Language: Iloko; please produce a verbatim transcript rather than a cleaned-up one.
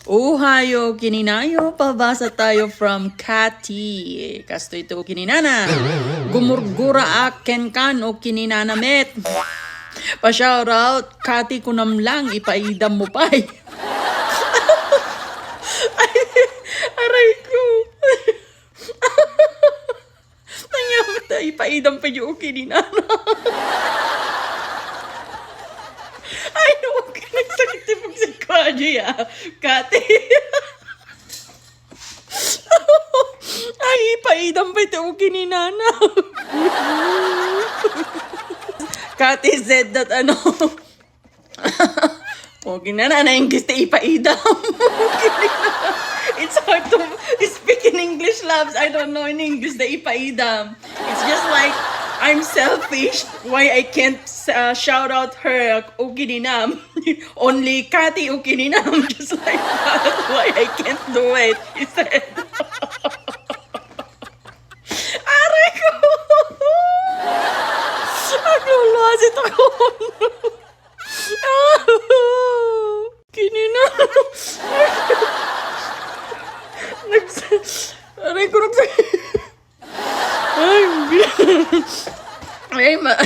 Ohayo, kininayo, pabasa tayo from Cathy. Kastoy to kininana. Gumurgura ak kenkan o kininana met. Pa-shoutout, Cathy, kunam lang, ipaidam mo pay. Ay, aray ko. Nangyamit na ipaidam pa yung kininana. Ay, okay. Nagsakit yung pagsikwa niya. Cathy. Ay, ipaidam pa ito kininana. Cathy said that ano, okay na na, na English na ipaidam. It's hard to speak in English, loves. I don't know in English the ipaidam. It's just like, I'm selfish. Why I can't uh, shout out her ukininam? Only Cathy ukininam. Just like that. Why I can't do it? He said. Aray ko! Agluluwas ito ko. Kinina. Nags-, aray ko, nags-, ay, ay, ma-,